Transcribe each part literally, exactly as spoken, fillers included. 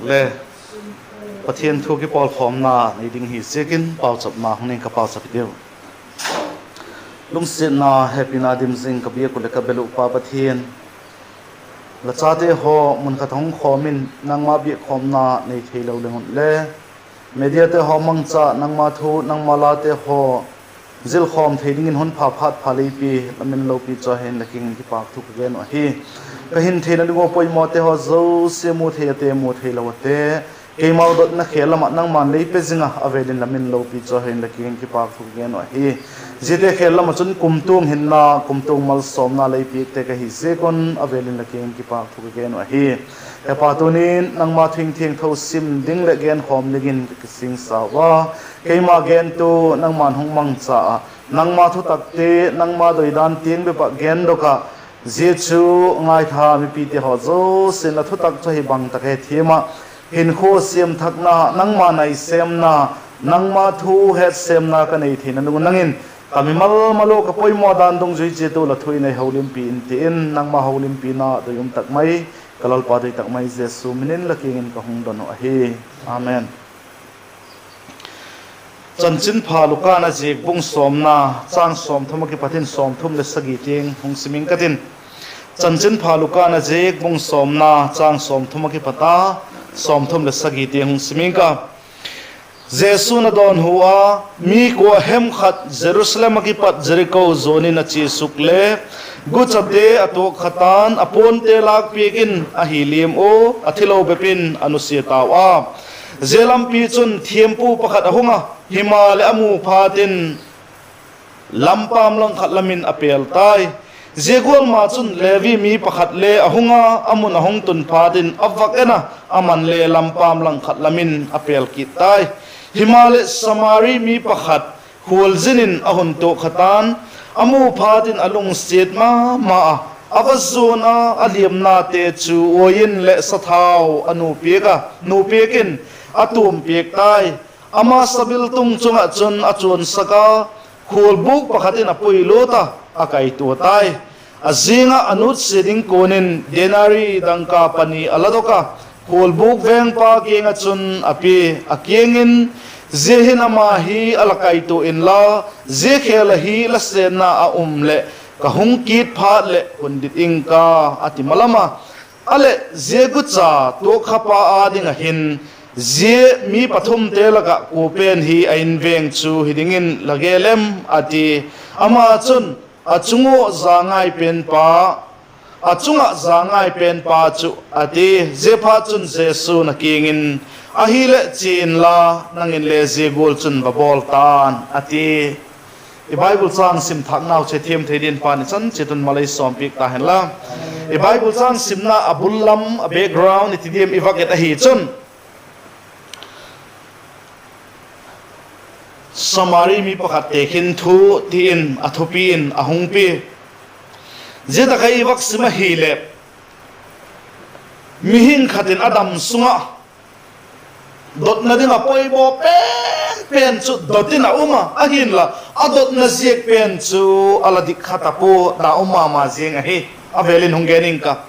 le Pathian thu kipawlkhawmna nei ding hi ziakin pauchapna hung ning ka, pauchap i tiu. Lungsiatna hepina dim zing ka biak uh leh ka bel uh Pa Pathian, la chate haw mun khat hung khawm in nangma biakkhawmna nei theilo leng un le, mediate haw mangcha nangma thu nangma late haw zilkhawm thei dingin hun pha phat pha lei pi, la min lopi chu ahi in la kiang in kipâk thu ka gen uh ahi. Ka hin theina ding ua poimawte haw zosia mu thei ate mu theilo ate, keimau dotna khêl lam ah nangma'n lei pe zing a, a vêl in la min lopi chu ahi in la kiang in kipâk thu ka gen uh ahi. Ziate khêl lam ah chun kumtuang hinna, kumtuang malsawmna lei piakte ka hi ziak un a vêl in la kiang in kipâk thu ka gen uh ahi. He Pa, tuni'n nangma thu thiangtho sim ding leh genkhawm dingin ka kisingsa ua, keima gentu nangma'n hung mangcha ah, nangma thutakte nangma doidan tiang bep ah gendok ah, zia chu ngaitha mipite haw zosia'n la thutak chu hi bang tak hethiam ah, hinkhua siam thakna, nangma nai sêmna, nangma thu het sêmna ka nei theina ding un nang in ka mimal mal ua ka poimaw dan dungzui chiat ua la thu in ei holimpi in ti in, nangma holimpina doi um tak mai, ka Lalpa doi tak mai Jesu min in la kiang in ka hung don uh ahi. Amen. Chanchinpha Luka'n a ziak bung sawmna, châng sawmthum ah kipat in sawmthum leh sagi tiang hung sim ing ka tin. Chanchinpha Luka'n a ziak bung sawmna, châng sawmthum ah kipat a sawmthum leh sagi tiang hung sim ing ka. Jesu'n a dawnhu a, Mi kua hem khat Jerusalem ah kipat Jeriko zuan in a chia suk le, guchate a tuak kha ta'n, a puante lâkpiak in a hi liam ua, a thilo bep in a nusia tau a. Zia lampi chun thiampu pakhat a hung a, himaleh a mu phat in lampâm lang khat lam in a pêl tai. Zia gual ma chun Levi mi pakhat le a hung a, a mun a hung tun phat in a vak en a, aman le lampâm lang khat lam in a pêl kit tai. Himaleh Samari mi pakhat khualzin in a hun tuak kha ta'n, a mu phat in a lungsiat ma ma a, a va zuan a, a liamnate chu uain leh sathau a nu piak a, nu piak in a tuam piak tai. Ama sabiltung chung ah chun a chuansak a, khualbûk pakhat in a puilut a, a kaitua tai. A zing ah a nutsia ding kuan in denari dangka pani a ladok a, khualbûk vêngpa kiang ah chun a pia, a kiang in, Zia hin ama hi a la kaitua inla, zia khêl ah hi la sênna a um leh ka hung kit phat leh hun dit ing ka, a ti malam a. A leh zia gucha tuak khapa â ding ah hin, zia mi pathumte lak ah kua pen hi a inveng chu hi dingin la gel em? a ti. Ama chun, A chung ua zangai pen pa, a chung ah zangai pen pa chu, a ti. Ziaphatchun Jesu'n a kiang in, Ahileh chia inla, nang in le zia gual chun va bawl ta'n, a ti. I Bible châng sim thâknau chu thiam thei dingin Pa'n i chan chiat un mal ei sawmpiak ta hen la. I Bible châng simna a bul lam, a background i ti diam, i vak et ahi chun, Samari mi pakhat tekhin thu ti in a thupi in a hung pia. Zia tak ah i vak sim ahileh, mihing khat in a dam sung ah dotna ding ah poimaw pen pen chu dot in a um a, ahinla a dotna ziak pen chu a la dik kha ta pua, da um ma ma zing ahi. A vêl in hung gen ing ka.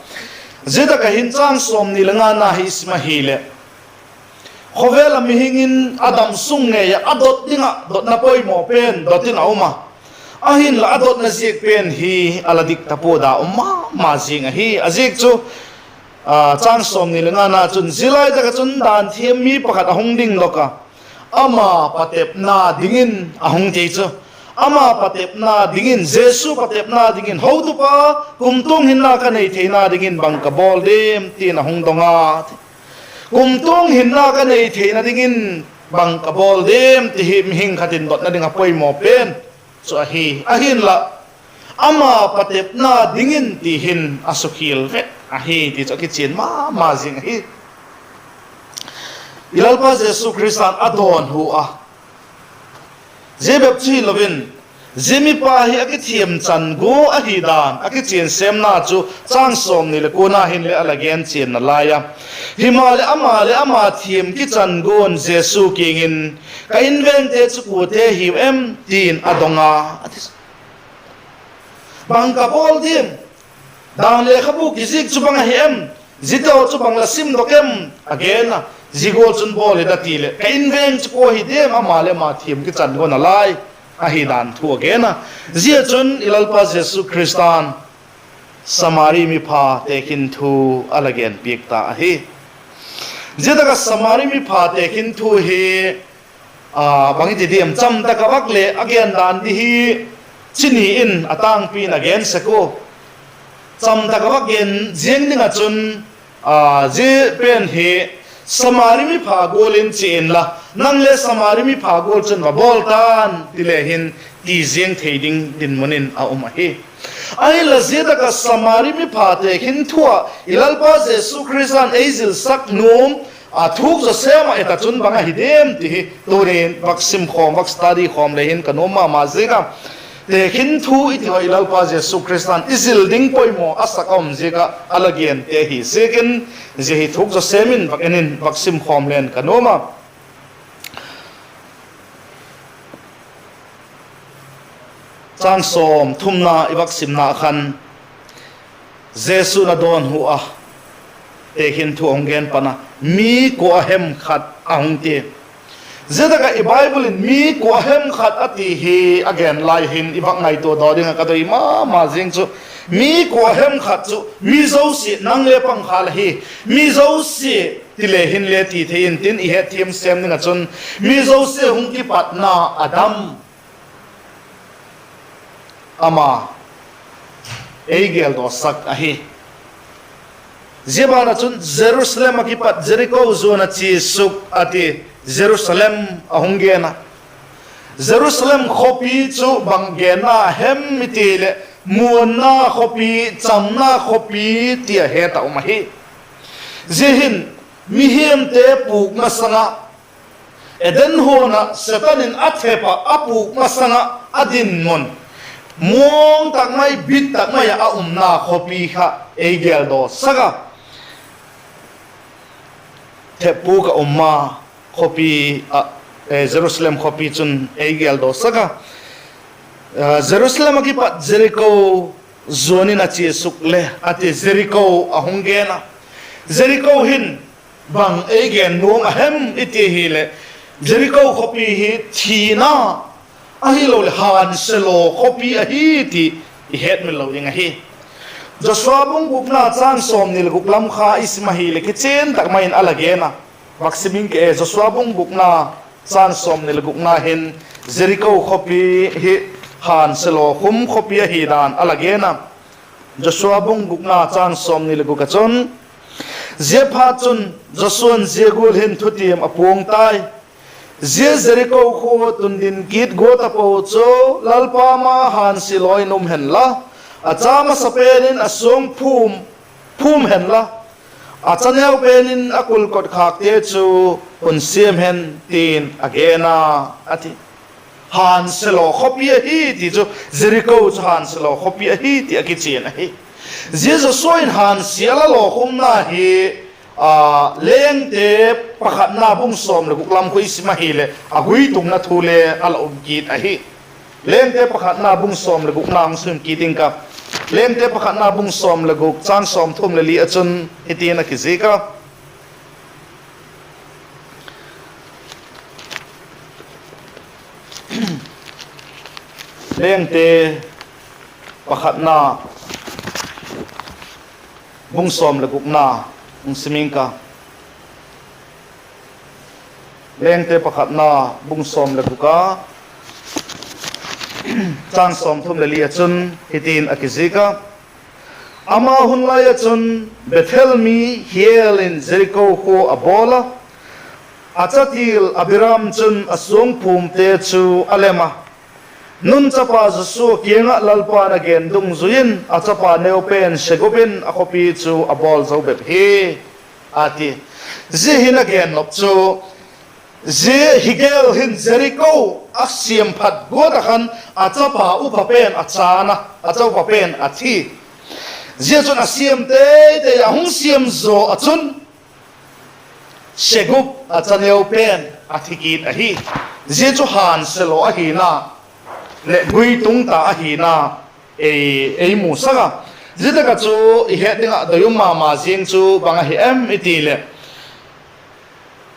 Zia tak ah hin châng sawmni le ngana hi i sim ahileh, khawvel ah mihing in a dam sung ngei ah a dot ding ah dotna poimaw pen dot in a um a, ahinla a dotna ziak pen hi a la dik ta pua, da um ma ma zing ahi. A ziak chu, châng sawmni le ngana chun, Zia lai tak ah chun dan thiam mi pakhat a hung dingdok a, ama patepna dingin a hung ti chu, ama patepna dingin, Jesu patepna dingin, Hotupa, kumtuang hinna ka nei theina dingin bang ka bawl diam? ti'n a hung dong a. Kumtuang hinna ka nei theina dingin bang ka bawl diam? ti hi mihing khat in dotna ding a poimaw pen chu ahi. Ahinla, ama patepna dingin ti hin a sukhial vek ahi ti chu a kichian ma ma zing ahi. I Lalpa Jesu Khrista'n a dawnhu a, zia bep chu hilo in, zia mipa hi a kithiam chan gua ahi dan a kichian sêmna chu châng sawmni leh kuana hin leh a la gen chian nalai a. Himaleh, ama leh ama thiam kichan guan Jesu kiang in, Ka invengte chu kuate hiu em? ti'n a dong a, a ti. Bang ka bawl diam? Dan lekhabu kizik chu bang ahi em? Ziate chu bang la simdok em? a gen a. Zia gual chun bawl in a ti leh, ka inveng chu kua hi diam, ama leh ama thiam kichan go nalai, ahi dan thu a gen a. Zia chun i Lalpa Jesu Khrista'n Samari mipha tekhin thu a la genpiak ta ahi. Zia tak ah Samari mipha tekhin thu hi, bang i ti diam, cham tak ah vak leh a gen dan di hi chi ni in a tângpi in a gen sek ua. Cham tak ah vak gen ziang ding ah chun, zia pen hi Samari mipha gual in chia inla, nang le Samari mipha gual chun va bawl tan, ti le hin ti ziang thei ding dinmun in a um ahi. Ahinla zia tak ah Samari mipha tekhin thu ah i Lalpa Jesu Khrista'n ei zilsak nuam a thuk zaw sêm ah et ah chun bang ahi diam ti hi tuni'n vak sim khawm, vak study khawm le hin ka nuam ma ma ziak a. Tekhin thu i ti haw i Lalpa Jesu Khrista'n i zil ding poimaw a sak a um ziak ah a la gente hi ziakin, zia hi thuk zaw sêm in vak en in vak sim khawm le'n ka nuam a. Châng sawmthumna i vak simna khan, Jesu'n a dawnhu a, tekhin thu a hung gen pan a, mi kua a hem khat a hung ti. Zia tak ah i Bible in mi kua a hem khat a ti hi a gen lai hin i vak ngaitua daw ding ah ka doi ma ma zing chu, mi kua a hem khat chu mi zosia, nang le pang kha la hi, mi zosia ti le hin le ti thei intin, i hetthiam sêm ding ah chun mi zosia hung kipatna Adam, ama ei geldawsak ahi. Zia ban ah chun Jerusalem ah kipat Jeriko zuan a chia suk a ti. Jerusalem a hung gen a. Jerusalem khawpi chu bang genna hem i ti leh, muanna khawpi, chamna khawpi ti a het a um ahi. Zia hin mihingte pûk masang ah, Eden huan ah Setan in a thep ah a pûk masang ah a dinmun, muang tak mai, bit tak mai ah a umna khawpi kha ei geldawsak a. Theppûk a umna khawpi ah, Jerusalem khawpi chun ei geldawsak a. Jerusalem ah kipat Jeriko zuan in a chia suk le a ti, Jeriko a hung gen a. Jeriko hin bang ei gen nuam a hem i ti hileh, Jeriko khawpi hi thina ahiloleh hânsia law khawpi ahi ti i hetmil lo ding ahi. Joshua bung gukna châng sawmni leh guk lam kha i sim ahileh kichian tak mai in a la gen a. Vak sim ing ke, Joshua bung gukna châng sawmni leh gukna hin Jeriko khawpi hi hânsia law khum khawpi ahi dan a la gen a. Joshua bung gukna châng sawmni leh guk ah chun, Ziaphatchun, Joshua'n zia gual hin thutiam a puang tai: Zia Jeriko khua tundin kit guat a po chu Lalpa ma hânsia law in um hen la, a cha masapen in a suang phûm hen la, a chaneu pen in a kulkot khâkte chu hun siam hen, tin a gen a, a ti. Hânsia law khawpi ahi ti chu, Jeriko chu hânsia law khawpi ahi ti a kichian ahi. Zia Joshua in hânsia a la lawkhumna hi, Lengte pakhatna bung sawm leh guk lam khu i sim ahileh a guitungna thu le a la um kit ahi. Lengte pakhatna bung sawm leh gukna hung sim kit ing ka. Lengte pakhatna bung sawm leh guk châng sawmthum leh li ah chun hitin a kizik a. Lengte pakhatna bung sawm leh gukna hung sim ing ka. Lengte pakhatna bung sawm leh guk a châng sawmthum leh li ah chun hitin a kizik a: Ama hun lai ah chun Bethel mi Hiel in Jeriko khua a bawl a, a chatil Abiram chun a suangphûmte chu a lem a, Nun chapa Joshua kiang ah Lalpa'n a gen dungzui in a chapa neupen Segub in a khawpi chu a bawl zo bep hi, a ti. Zia hin a gennop chu, zia Hiel hin Jeriko a siam phat guat ah khan a chapa upa pen a chan a, a chapa pen a thi. Zia chun a siam teitei a hung siam zaw ah chun Segub a chaneu pen a thi kit ahi. Zia chu hânsia law ahina leh guitung ta ahina ei musak a. Zia tak ah chu i het ding ah doi um ma ma ziang chu bang ahi em i ti leh,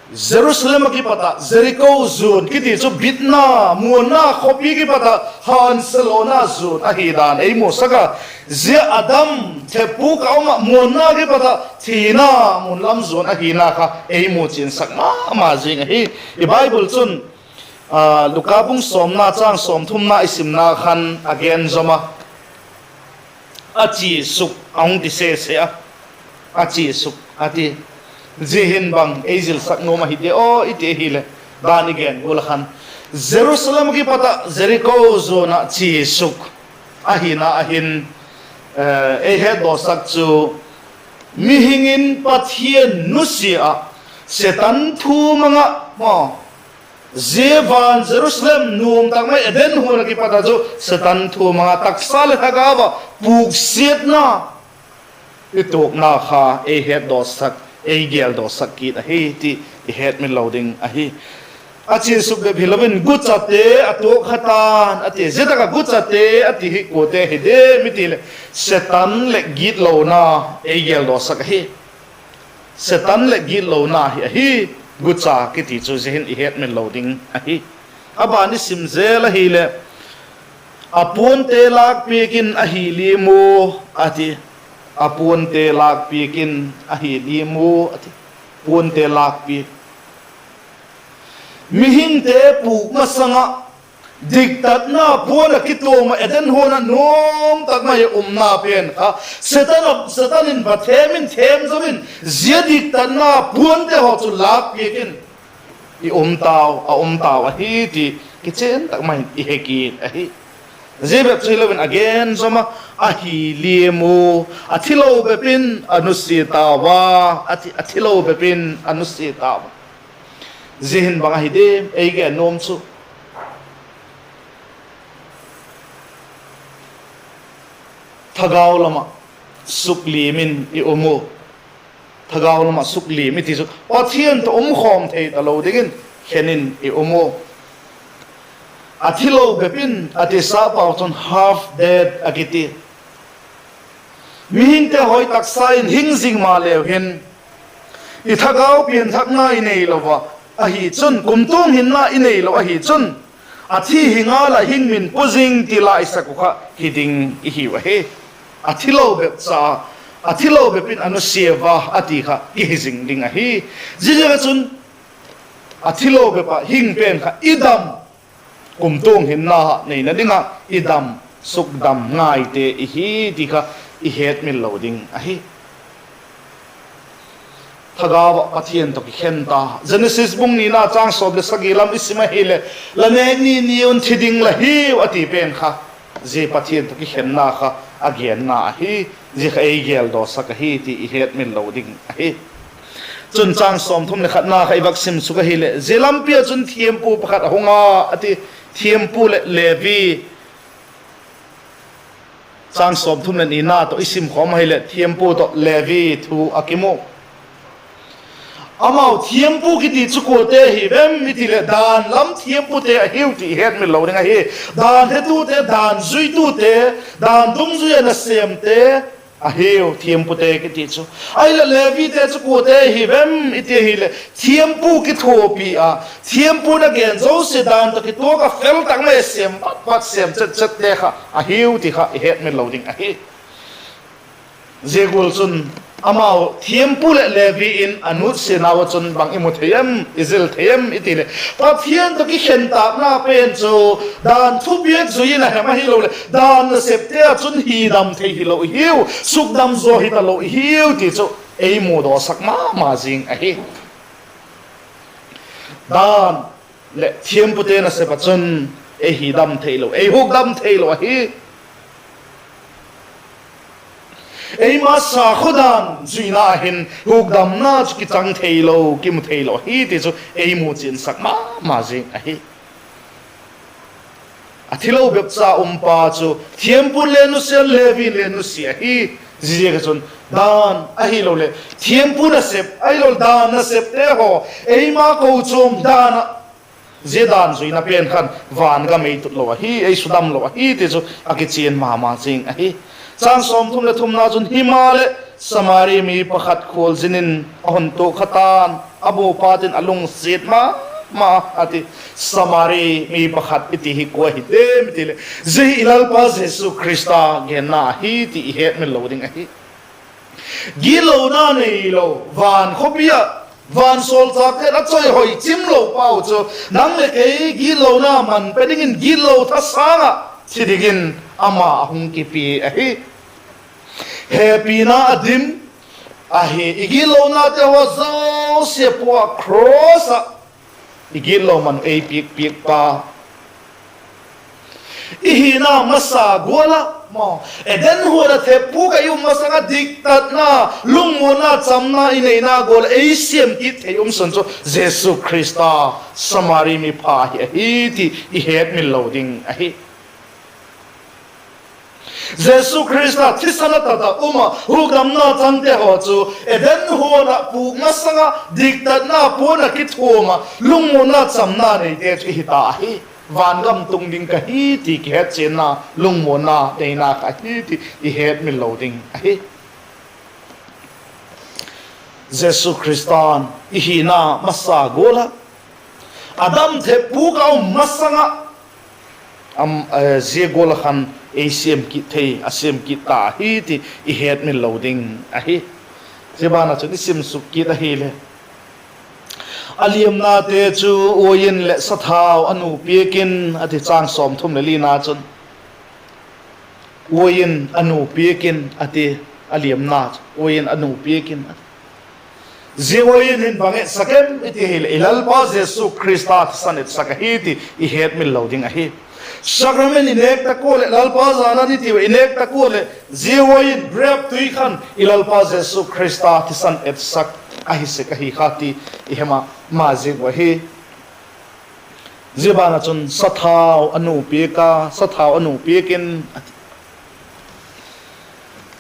Jerusalem ah kipat ah Jeriko zuan kiti chu bitna, muanna khawpi kipat ah hânsia lona zuan ahi dan ei musak a, zia Adam theppûk a um ah muanna kipat ah thina mun lam zuan ahina kha ei mu chiansak ma ma zing ahi. I Bible chun, Luka bung sawmna châng sawmthumna i simna khan a gen zom a, a chia suk a hung ti sese a, a chia suk a ti. Zia hin bang ei zilsak nuam ahi de aw i ti ahileh, dan i gen gual ah khan Jerusalem ah kipat ah Jeriko zuan ah chia suk ahina ahin, ei hetdawsak chu, mihing in Pathian nusia ah, Setan thu mang ah maw, zia van Jerusalem nuam tak mai Eden huan ah kipat ah chu Setan thu mang ah taksa leh thagau ah puksiatna i tuakna kha ei hetdawsak, ei geldawsak kit ahi ti i hetmil lo ding ahi. A chia suk bep hilo in guchate a tuak kha ta'n a ti. Zia tak ah guchate a ti hi kuate hi diam i ti leh, Setan leh gitlona ei geldawsak ahi. Setan leh gitlona hi ahi, gucha kiti chu zia hin i hetmil lo ding ahi. A ban i sim zel ahileh, a puante lâkpiak in a hi liam u a ti. A puante lâkpiak in a hi liam u a ti. Puante lâkpiak. Mihingte pûk masang ah diktatna puan ah kituam ah Eden huan ah nuam tak mai a umna pen kha, Setan in va thêm in thêm zo in, zia diktatna puante haw chu lâkpiak in i um tau, a um tau ahi ti kichian tak mai in i he kit ahi. Zia bep chu hilo in a gen zom a, a hi liam u, a thilo bep in a nusia tau a, a thilo bep in a nusia tau a. Zia hin bang ahi diam ei gen nuam chu, thagau lam ah sukliam in i um u. Thagau lam ah sukliam i ti chu Pathian tawh um khawm thei talo dingin khen in i um u. A thilo bep in a ti, sapau chun half dead a kiti. Mihingte hawi taksa in hing zing maleu hin, i thagau pianthakna i neilo a, ahi chun kumtuang hinna i neilo ahi chun, a thi hi ngal ah hing min pu zing ti la i sak uh kha hi ding i hiu ahi. A thilo bep cha, a thilo bep in a nusia a, a ti kha i hi zing ding ahi. Ziaziak ah chun, a thilo bep ah hing pen kha i dam, kumtuang hinna neina ding ah i dam, sukdam ngaite i hi ti kha i hetmil lo ding ahi. Thagau ah Pathian tawh kikhen ta. Genesis bung nina châng sawm leh sagi lam i sim ahileh, la nêk ni ni un thi ding la hiu a ti pen kha, zia Pathian tawh kikhenna kha a genna ahi. Zia kha ei geldawsak ahi ti i hetmil lo ding ahi. Chun châng sawmthum leh khatna kha i vak sim suk ahileh, zia lampi ah chun thiampu pakhat a hung a, a ti, thiampu leh Levi. Châng sawmthum leh nina tawh i sim khawm ahileh thiampu tawh Levi thu a kimu. Amau thiampu kiti chu kuate hi vem i ti leh, dan lam thiampute ahiu ti i hetmil lo ding ahi. Dan hetute, dan zuitute, dan dungzui ah nasêmte ahiu thiampute kiti chu. Ahileh Levite chu kuate hi vem i ti ahileh, thiampu kithuapi a, thiampu'n a gen zosia dan tawh kituak ah fel tak mai a sêm pat pat, sêm chet chette kha ahiu ti kha i hetmil lo ding ahi. Zia gual chun amau thiampu leh Levi in a nutsianau ah chun bang i mu thei em, i zil thei em i ti leh, Pathian tawh kikhen tâkna pen chu dan thupiak zui in a hem ahiloleh dan nasepte ah chun hi dam thei hilo i hiu, sukdam zaw hi talo i hiu ti chu ei mudawsak ma ma zing ahi. Dan leh thiampute nasep ah chun ei hi dam theilo, ei hukdam theilo ahi. Eima sakhaw dan zuina hin hukdamna chu kichang theilo, kimu theilo ahi ti chu ei mu chiansak ma ma zing ahi. A thilo bep cha umpa chu thiampu'n le nusia, Levi'n le nusia ahi. Ziaziak ah chun dan ahiloleh thiampu nasep ahiloleh dan nasepte haw, eima kochuam dan ah zia dan zuina pen khan van gam ei tut lo ahi, ei sudam lo ahi ti chu a kichian ma ma zing ahi. Châng sawmthum leh thumna chun, himaleh, Samari mi pakhat khualzin in a hun tuak kha ta'n, a mu pât in a lungsiat ma ma a ti. Samari mi pakhat i ti hi kua hi diam i ti leh, zia hi i Lalpa Jesu Khrista genna ahi ti i hetmil lo ding ahi. Gitlona neilo van khawpi ah, vansawlchâkte'n a chawihoi chim lo pau chu, nang leh kei gitlona man pe dingin gitlo thasâng ah thi dingin ama a hung kipia ahi. Hepina a dim ahi, i gitlonate haw zosia pua cross ah i gitlo man ei piak piakpa. I hina masa gual ah maw, Eden huan ah theppûk ah i um masang ah diktatna, lungmuanna, chamna i neina gual ah ei siam kit thei um sun chu Jesu Khrista, Samari mipha hi ahi ti i hetmil lo ding ahi. Jesu Khrista thisan a tat ah um ah hukdamna changte haw chu Eden huan ah pûk masang ah diktatna puan ah kithuam ah lungmuanna chamna neite chu i hi ta ahi. Vangam tung ding ka hi ti kihetchianna, lungmuanna neina kha ahi ti i hetmil lo ding ahi. Jesu Khrista'n i hina masa gual ah, Adam theppûk ah um masang ah, zia gual ah khan ei siam kit thei, a siam kit ta ahi ti i hetmil lo ding ahi. Zia ban ah chun i sim suk kit ahileh, a liamnate chu uain leh sathau a nu piak in a ti, châng sawmthum leh lina chun. Uain a nu piak in a ti, a liamna chu uain a nu piak in a ti. Zia uain hin bang etsak em i ti hileh, i Lalpa Jesu Khrista thisan etsak ahi ti i hetmil lo ding ahi. Sacrament i nêk tak ua leh, Lalpa zan an i ti ua i nêk tak ua leh, zia uain grep tui khan i Lalpa Jesu Khrista thisan etsak ahi sek ahi kha ti i he ma ma ziak uh ahi. Zia ban ah chun sathau a nu piak a, sathau a nu piak in a ti.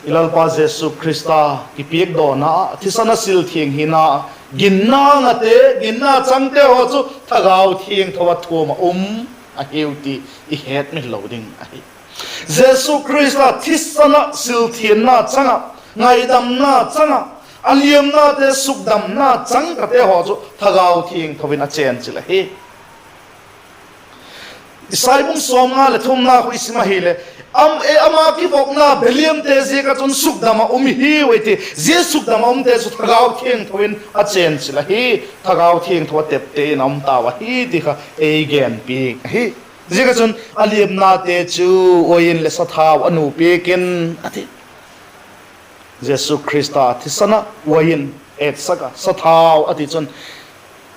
I Lalpa Jesu Khrista kipiakdawna, thisan a sil thiang hina, ginna ngate, ginna changte haw chu Thagau Thiangtho a thuam ah um ahiu ti i hetmil lo ding ahi. Jesu Khrista thisan ah sil thianna chang ah, ngaidamna chang ah, a liamnate sukdamna chang tate haw chu Thagau Thiangtho in a chênchil ahi. Isai bung sawmnga leh thumna khu i sim ahileh, ama kivopna beliamte ziak ah chun sukdam ah um i hiu a ti. Zia sukdam ah umte chu Thagau Thiangtho in a chênchil ahi. Thagau Thiangtho a tepte in a um tau ahi ti kha ei genpiak ahi. Ziak ah chun a liamnate chu uain leh sathau a nu piak in a ti. Jesu Khrista thisan ah uain etsak a, sathau a ti chun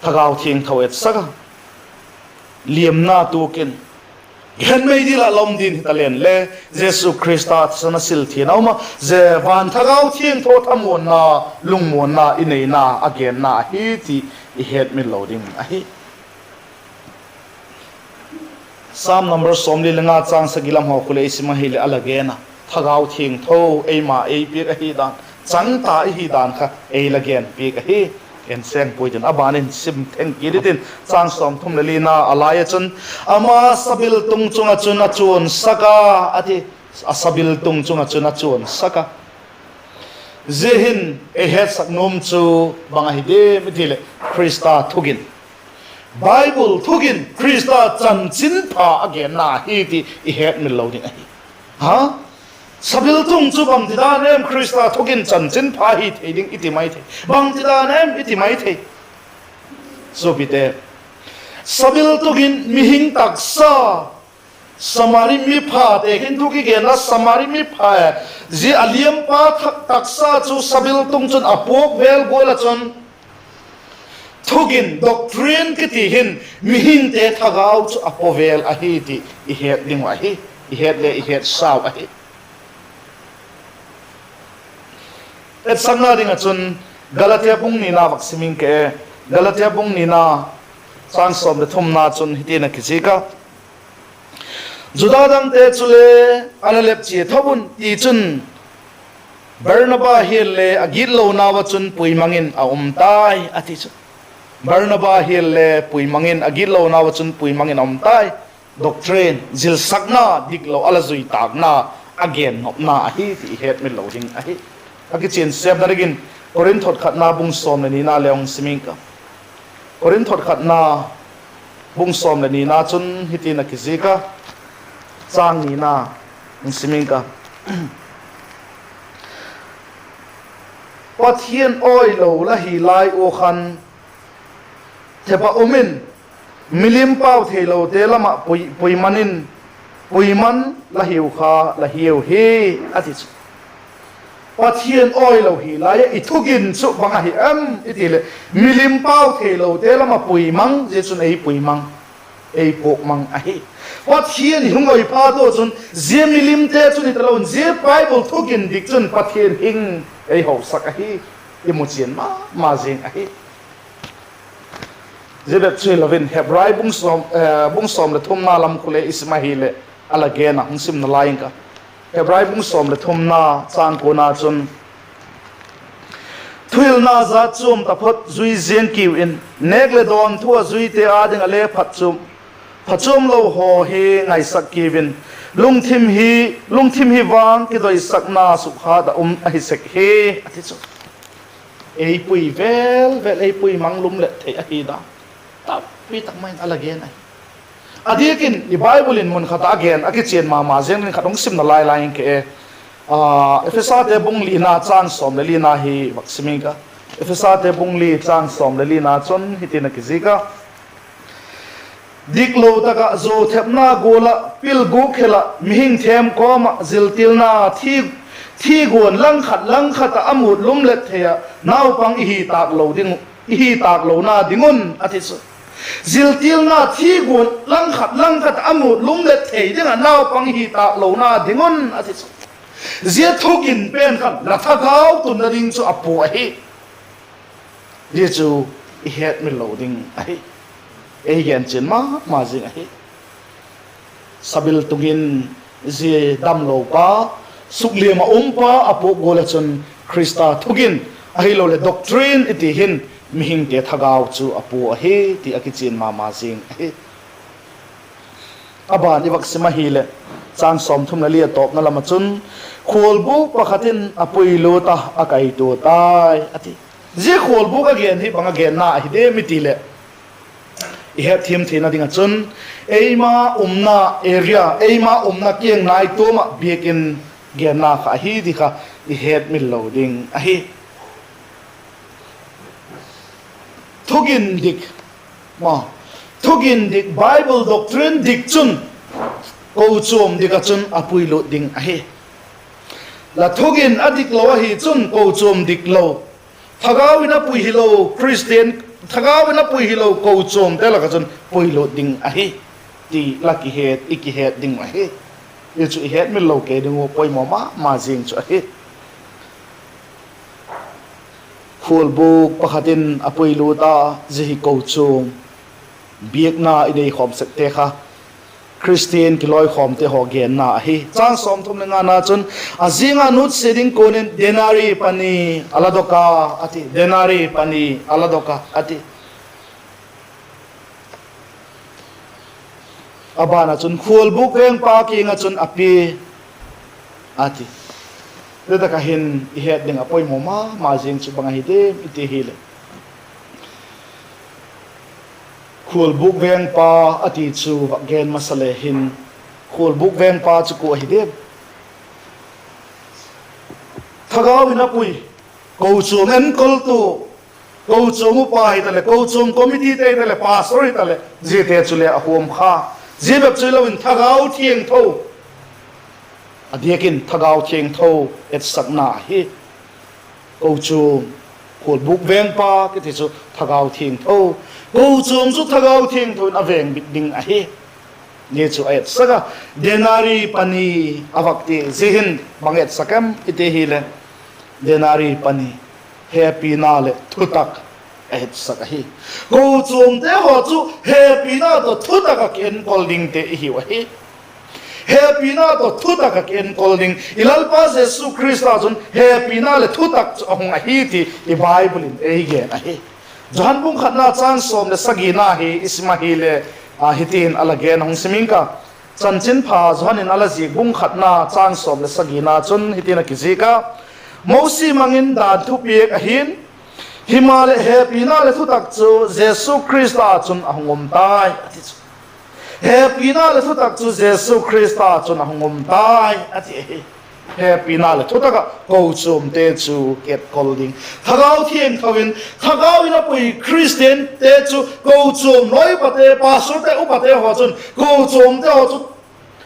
Thagau Thiangtho etsak a, liamna tuak in, gen mei dil ah la um ding hi ta leng le, Jesu Khrista thisan a sil thian a um ah, zia van Thagau Thiangtho thamuanna, lungmuanna i neina a genna ahi ti i hetmil lo ding ahi. Sam number sawmli le nga châng sagi lam haw khu leh i sim ahileh a la gen a, Thagau Thiangtho eima ei piak ahi dan, chang ta i hi dan kha ei la genpiak ahi. En seng puai tin, a ban in sim theng kit i tin, châng sawmthum leh lina a lai ah chun, ama sabiltung chung ah chun a chuansak a, a ti, a sabiltung chung ah chun a chuansak a. Zia hin ei hetsak nuam chu bang ahi diam i ti leh, Khrista thugin, Bible thugin Khrista chanchinpha a genna ahi ti i hetmil lo ding ahi. Ha? Sabiltung chu bangtidan em Khrista thugin chanchinpha hi thei ding i ti mai thei? Bangtidan em i ti mai thei? Suapite, sabiltung in mihing taksa, Samari miphate hin thu kigen a, Samari mipha, zia a liampa thak taksa chu sabiltung chun a puak vel gual ah chun, thugin, doctrine kiti hin, mihingte thagau chu a paw vel ahi ti i het ding uh ahi, i het le i hetsau ahi. Etsakna ding ah chun Galatia bung nina vak sim ing ke. Galatia bung nina, châng sawm leh thumna chun hitin a kizik a, Juda dangte chule a la lepchia tho un, tichun Barnaba hial le a gitlonau ah chun puimang in a um tai, a ti chu. Barnaba hial le puimang in, a gitlonau ah chun puimang in a um tai. Doctrine, zilsakna diklo a la zui tâkna a gen nopna ahi ti i hetmil lo ding ahi. A kichian sêmna dingin Korinth hot khatna bung sawm leh nina le hung sim ing ka. Korinth hot khatna bung sawm leh nina chun hitin a kizik a, châng nina hung sim ing ka. Pathian awilo la hi lai ua khan, thep ah um in, milim pau theilote lam ah pui, pui man in, pui man la hiu kha la hiu hi, a ti chu. Pathian awilo hi lai ah i thugin chu bang ahi em i ti leh, milim pau theilote lam ah pui mang, zia chun ei pui mang, ei puak mang ahi. Pathian i hung oi phat ua chun zia milimte chun hita lo in, zia Bible thugin dik chun Pathian hing ei hosak ahi, i muchian ma ma zing ahi. Zia bep chu hilo in Hebrai bung sawm, eh, bung sawm leh thumna lam khu le i sim ahileh a la gen a, hung simna lai ing ka. Hebrai bung sawm leh thumna châng kuana chun, thuhilna jat chuam taphot zui ziang kiu in, nêk leh dawn thu ah zuite â ding ah le phat chuam, phatchuam lo haw hi ngaisak kiu in, lungthim hi, lungthim hi vang kidoisakna sukhat ah um ahi sek hi, a ti chu. Ei pui vel vel, ei pui mang lum let thei ahi dan tampi tak mai in a la gen ahi. A diak in i Bible in mun khat ah a gen a kichian ma ma ziang ding khat hung simna lai lai ing ke e. Ah, Ephesate bung lina châng sawm leh lina hi vak sim ing ka. Ephesate bung li châng sawm leh lina chun hitin a kizik a, diklo tak ah zuau thepna gual ah, pil gûk khel ah, mihing thêm kawm ah ziltilna thi, thi guan langkhat langkhat ah a mût lum let thei ah naupang i hi tâk lo ding, i hi tâk lona ding un, a ti chu. Ziltilna thi guan langkhat langkhat ah a mût lum let thei ding ah naupang i hi tâk lona ding un, a ti chu. Zia thugin pen khan la thagau tunna ding chu a pua ahi. Zia chu i hetmil lo ding ahi. Ei gen chian ma ma zing ahi. Sabiltung in zia damlopa, sukliam ah umpa a puak gual ah chun Khrista thugin, ahiloleh doctrine i ti hin, mihingte thagau chu a pua ahi ti a kichian ma ma zing ahi. A ban i vak sim ahileh, châng sawmthum leh li a tawpna lam ah chun, khualbûk pakhat in a puilut a, a kaitua tai, a ti. Zia khualbûk a gen hi bang a genna ahi diam i ti leh, i hetthiam theina ding ah chun, eima umna area, eima umna kiang naituam ah biakin genna kha ahi ti kha i hetmil lo ding ahi. Thugin dik, ma, thugin dik, Bible doctrine dik chun kochuam dik ah chun a puilut ding ahi. La thugin a dik lo ahi chun kochuam dik lo, thagau in a pui hilo Christian, thagau in a pui hilo kochuamte lak ah chun puilut ding ahi ti la kihet, i kihet ding uh ahi. Hi chu i hetmil lo kei ding uh poimaw ma ma zing chu ahi. Khualbûk pakhat in a puilut a, zia hi kochuam, biakna i neikhawm sekte kha, Khristian kilawikhawmte haw genna ahi. Châng sawmthum leh ngana chun, a zing a nutsia ding kuan in denari pani a la dok a, a ti, denari pani a la dok a, a ti. A ban ah chun khualbûk vengpa kiang ah chun a pia, a ti. Zia tak ah hin i het ding a poimaw ma ma zing chu bang ahi diam i ti hileh, khualbûk vengpa a ti chu vak gen masa le hin, khualbûk vengpa chu kua ahi diam? Thagau in a pui, kochuam enkoltu, kochuam upa hitaleh, kochuam committeete hitaleh, pastor hitaleh, ziate chule a huam kha. Zia bep chu hilo in Thagau Thiangtho, a diak in Thagau Thiangtho etsakna hi. Kochuam, khualbûk vengpa kiti chu Thagau Thiangtho, kochuam chu Thagau Thiangtho in a vengbit ding ahi. Zia chu a etsak a, denari pani a vak ti, zia hin bang etsak em i ti hileh, denari pani, hepina leh thutak a etsak ahi. Kochuamte haw chu hepina tawh thutak ah kienkol dingte i hiu ahi. Hepina tawh thutak ah kienkol ding, i Lalpa Jesu Khrista chun hepina leh thutak chu a hung ahi ti i Bible in ei gen ahi. Johan bung khatna châng sawm leh sagina hi i sim ahileh, a, hitin a la gen, hung sim ing ka. Chanchinpha Johan in a la zik bung khatna châng sawm leh sagina chun hitin a kizik a, Mosi mang in dan thupiak ahi'n, himaleh hepina leh thutak chu Jesu Khrista chun a hung um tai, a ti chu. Hepina leh thutak chu Jesu Khrista chun a hung um tai, a ti ahi. Hepina leh thutak ah kochuamte chu enkol ding. Thagau Thiangtho in, Thagau in a pui Khristiante chu kochuam lawipate, pastorte, upate haw chun kochuamte haw chu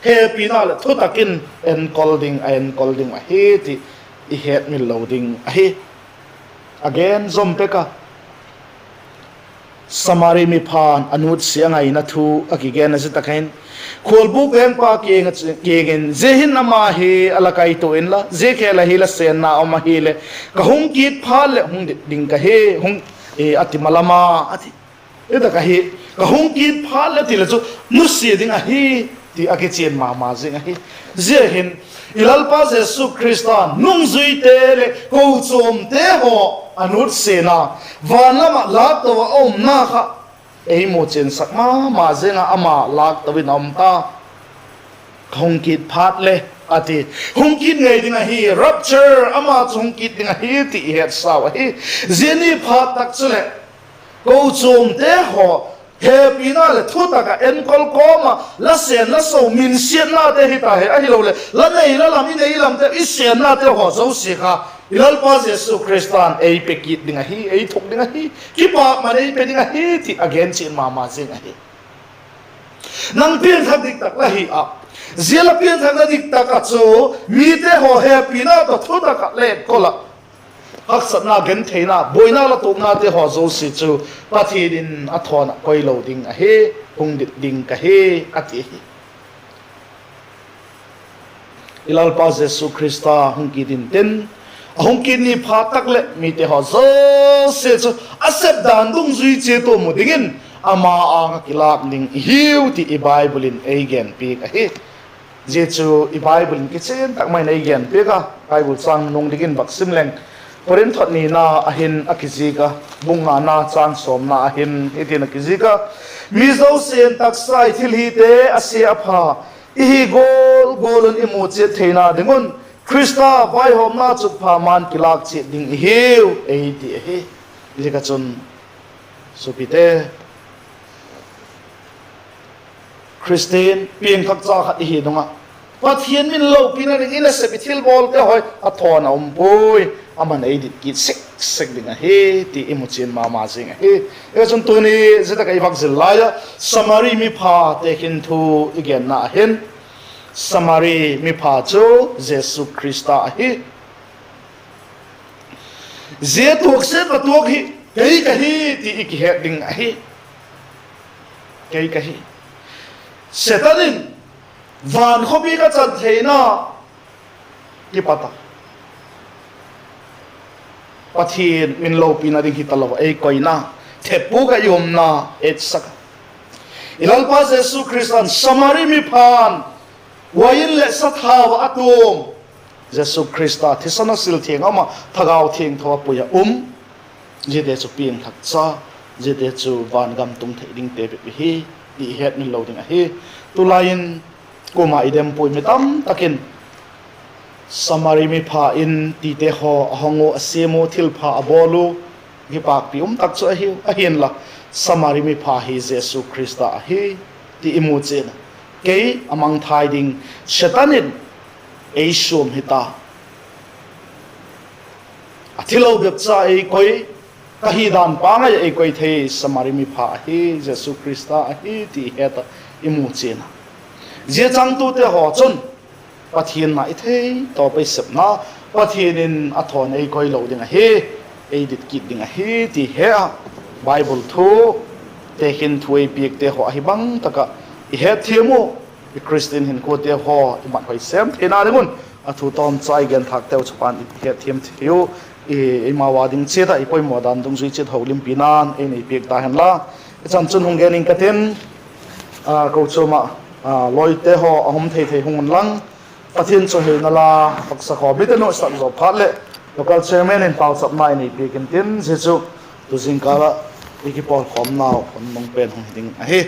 hepina leh thutak in enkol ding, a enkol ding ahi ti i hetmil lo ding ahi. A gen zom pek a, Samari mipha'n a nutsia a ngaina thu a kigen a, zia tak ah hin khualbûk vengpa kiang in, zia hin ama hi a la kaitua inla, zia khêl ah hin la sênna um ahileh, ka hung kit phat leh hung dit ding ka hi, a ti malam a, a ti. Hi tak ahi, ka hung kit phat leh ti leh chu nusia ding ahi, ti a kichian ma ma zing ahi. Zia hin i Lalpa Jesu Khrista nungzuite leh kochuamte haw a nutsiana, van lam ah lâkto ah a umna kha ei muchiansak ma ma zing a, ama lâkto in a um ta. Ka hung kit phat leh, a ti. Hung kit ngei ding ahi, rapture, ama chu hung kit ding ahi ti i hetsau ahi. Zia ni phat tak chuleh kochuamte haw hepina leh thutak ah enkol kawm ah, la sên la so, minsiatnate hita hi ahiloleh la nei la lam, i nei lamte, i sênnate haw zosia kha i Lalpa Jesu Khrista'n ei pe kit ding ahi, ei thuk ding ahi, kipakman ei pe ding ahi ti a gen chian ma ma zing ahi. Nang piangthak diktak la hi ah, zia la piangthakna diktak ah chu mite haw hepina tawh thutak ah la enkol ah, haksatna, gentheina, buaina la tuaknate haw zosia chu Pathian in a thawn ah koi lo ding ahi, hung dit ding ka hi, a ti hi. I Lalpa Jesu Khrista hung kit intin, a hung kit ni phat tak leh mite haw zosia chu a sep dan dungzui chiat ua mu dingin ama âng ah kilâk ding i hiu ti i Bible in ei genpiak ahi. Zia chu i Bible in kichian tak mai in ei genpiak a, Bible châng nung dingin vak sim leng. Korinth thot nina ah hin a kizik a, bung ngana châng sawmna ah hin hitin a kizik a, Mi zosia'n taksa i thilhite a sia a pha, i hi gual gual un i mu chiat theina ding un Khrista vaihawmna chutpha ma'n kilâk chiat ding i hiu, ei ti ahi. Ziak ah chun, suapite, Khristian piangthakcha khat i hi nung ah, Pathian min lopina dingin a sep i thilbawlte haw a thawn a um puai, ama'n ei dit kit sek sek ding ahi ti i muchian ma ma zing ahi. Ziak ah chun tuni zia tak ah i vak zil lai ah Samari mipha tekhin thu i genna ah hin, Samari mipha chu Jesu Khrista ahi. Zia tuakset va tuak hi kei ka hi ti i kihet ding ahi. Kei ka hi. Setan in van khawpi ka chan theina kipat a, Pathian min lopina ding hi talo a ei koina, theppu ka i umna etsak a, i Lalpa Jesu Khrista'n Samari mipha'n uain leh sathau ah a tuam, Jesu Khrista thisan a, sil thiang a um ah, Thagau Thiangtho a pui ah um, ziate chu piangthakcha, ziate chu vangam tung thei dingte bep hi ti i hetmil lo ding ahi. Tulai in kuama i dempuai mi tamtak in Samari mipha in tite haw a hong u, a siam u, thilpha a bawl u, kipakpi um tak chu ahiu. Ahi'n la, Samari mipha hi Jesu Khrista ahi ti i mu chian a, kei a mangthai ding Setan in ei suam hita. A thilo bepcha ei koi, ka hi dan pangai ah ei koi thei Samari mipha ahi, Jesu Khrista ahi ti het ah i mu chian a. Zia changtute haw chun Pathian na i thei tawp ei sepna, Pathian in a thawn ei koi lo ding ahi, ei dit kit ding ahi ti he a, Bible thu tekhin thu ei piakte haw ahi bang tak ah i hetthiam u, i Khristian hinkhuate haw i mat hoi sêm theina ding un a thu tawmcha i genthâkteu chu pan i hetthiam thei u. Eimau a ding chiat ah i poimaw dan dungzui chiat holimpina'n ei nei piak ta hen la, i chan chun hung gen ing ka tin, kochuam ah lawite haw a hum thei thei hung un lang, Pathian chawihoina la, haksa haw mite nuaisak zaw phat leh local chairman in pauchapna i nei piak intin, zia chu tu zingkâl ah i kipawlkhawmnau hun nung pen hung hi ding ahi.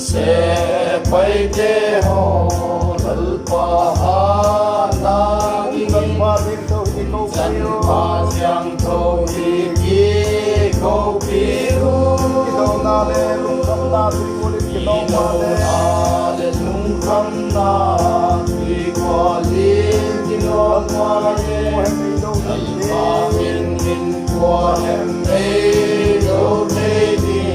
Sepaite haw, Lalpa ha na ding, Lalpa ding tawh hi ko, Lalpa siangthou hi ki ko pi u. Kidona le lungkhamna tui gual in, kidona le lungkhamna tui gual in, kidona le Lalpa min in kua hem ei lo thei ding.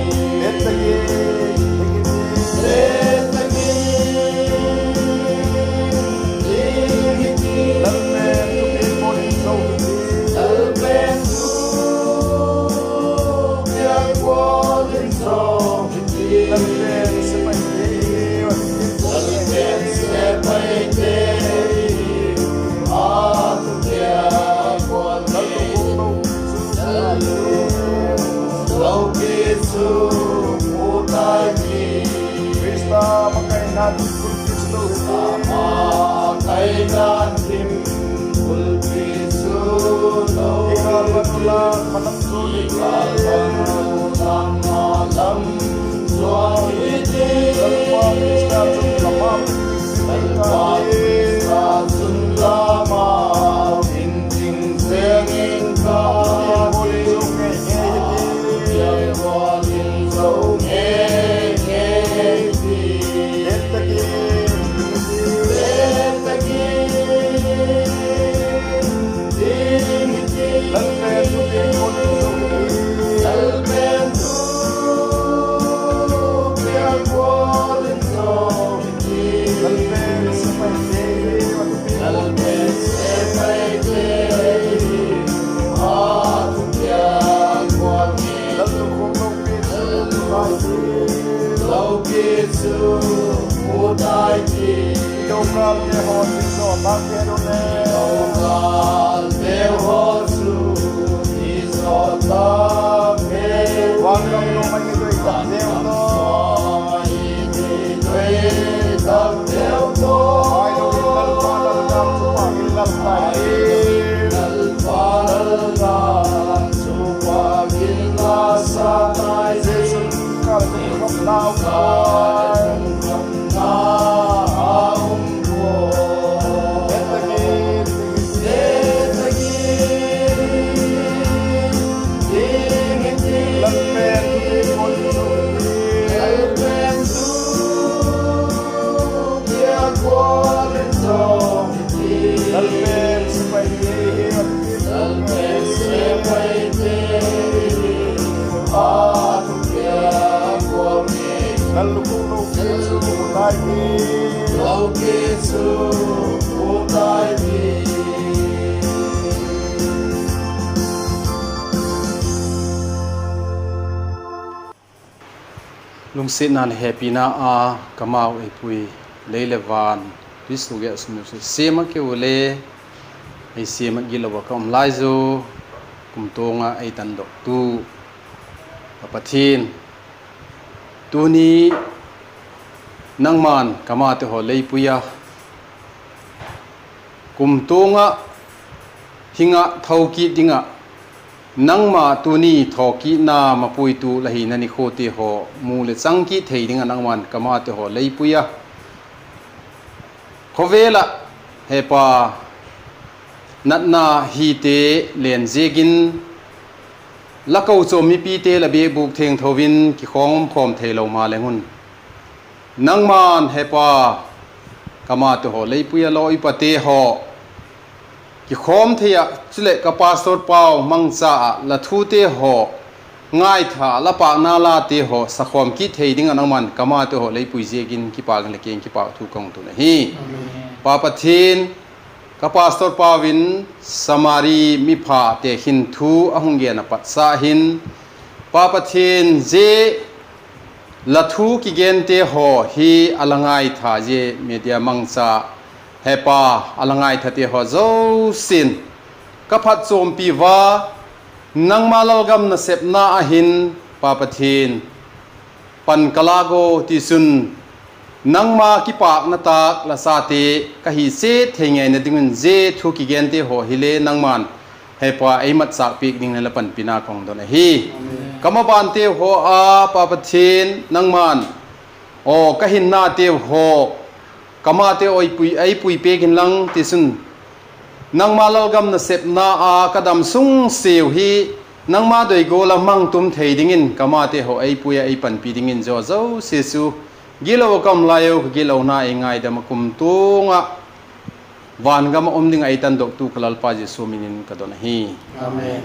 Lopi chu mu tai ti. Khrista makaina thim kulpi chu lo hi ti. Makaina thim kulpi chu lo hi ti. Kalvan u la malam chu hi ti. Kalvan u la malam chu hi ti. Lalpa Khrista chun ka ma Lalpa Khrista chun la ma in ting zeng ing ka ti. Biak gual in zo ngei ngei ti. Lalpen thu ti gual in zo hi ti. Lalpen thu biak gual in zo hi ti. Lalpen sepaite hi a thupi, Lalpen sepaite hi a thupi gual in. Lal lukhum lopi chu tai ti. Lopi chu mu tai ti. Lo galte haw chu zo tak ti lo le. Lo galte haw chu zo tak ti. Van gam nuam a i doi tak deu tawh. Van gam nuam a i doi tak deu tawh. Mai lo in Lalpa lalgam chu pâk in la sa tai. Lalpa lalgam chu pâk in la sa tai. Jesu kal chu khop lau tai. Lungsiatna leh hepina a kamau ei pui, lei leh van, Khristu gei a sum leh sui siam ah keu le, ei siam ah gilo ah ka um lai zu, kumtuang ah ei tandoktu a Pathian, tuni nangma'n ka mate haw lei pui a, kumtuang ah hing ah tho kit ding ah, nangma tuni thawkitna mapuitu la hina nikhuate haw mu leh chang kit thei ding ah nangma'n ka mate haw lei pui a. Khawvel ah, he Pa, natna hite len ziakin, la kochuam mipite la biakbûk thiangtho in kikhawm khawm theilo maleng un, nangma'n he Pa, ka mate haw lei pui a, la uipate haw kikhawm thei ah, chuleh ka pastor pau mangcha ah la thute haw ngaitha, la pâkna late haw sakhawm kit thei ding ah nangma'n ka mate haw lei pui ziakin kipâk in la kiang kipâk thu ka hung tun ahi. Pa Pathian, ka pastor pau in Samari miphate hin thu a hung gen a patsa hin, Pa Pathian, zia la thu kigente haw hi a la ngaitha, zia media mangcha, he Pa, a la ngaithate haw zosia'n ka phatchuampi ua, nangma lalgam nasepna ah hin, Pa Pathian, pan ka lâk ua, tichun nangma kipâkna tâk la chate ka hi chiat thei ngeina ding un zia thu kigente haw hile nangma'n, he Pa, ei matchâk piak dingin la panpina ka hung don ahi. Ka mabante haw a, Pa Pathian, nangma'n Aw ka hinnateu haw, ka mate ei pui, ei pui pêk inlang, tichun nangma lalgam nasepna ah ka dam sung siau hi, nangma doi gual ah mang tum thei dingin ka mate haw ei pui ah ei panpi dingin zia zosia chu gitlo a ka um lai u, ka gitlona ei ngaidam ah kumtuang ah vangam ah um ding ah ei tandoktu ka Lalpa Jesu min in ka don ahi. Amen.